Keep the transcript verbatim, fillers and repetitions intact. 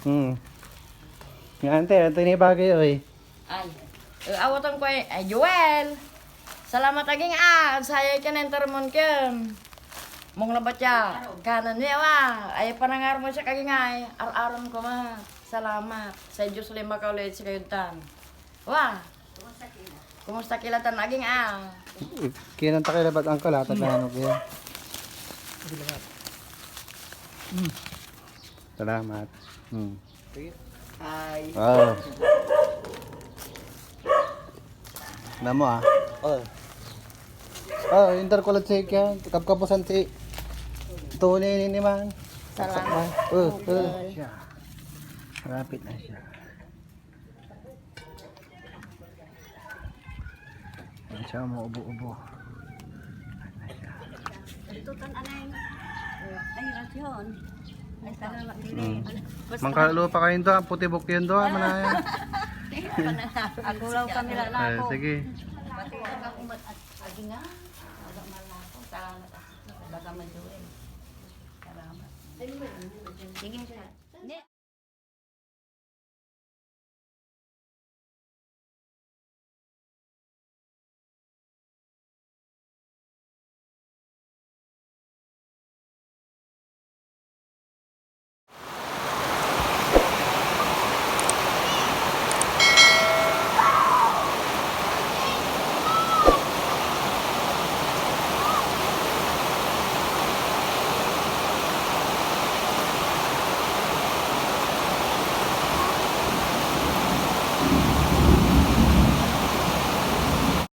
Hmm. Nga, ante, ante ni bagay, oy. Ay, eh, awaten ko ay, ay, Joel. Salamat aging a, sayay ken intermon ken. Mong labat ya, kanen mi, awa. Ay, panangar mo siak aging ay, ar-aron ko ma. Salamat. Say Dios lay makaulay ed sikayo tan. Wa. Kumusta ki la tan aging a? Kinanta kay labat angkel, ha, taga ano kaya? Salamat. Hmm. Ay. Oh. Alam mo, ah. Oh. Oh, inter ko labat si Ken. Kapkapusan si Tony ni, ni man. Salamat. Oh, oh. Siya. Malapit na siya. Ayan siya, umuubo-ubo. Ito tan anay. Ay, rasyon. Ay, salamat, Dili. Hmm. Mangkalalo pa kayo doon, puti buhok yun doon, manaya. Ako lang kami lang. Ay, ako. Sige. Agi nga. Wala man lang ako. Salamat. Baga man doon. Salamat. Sige, sir.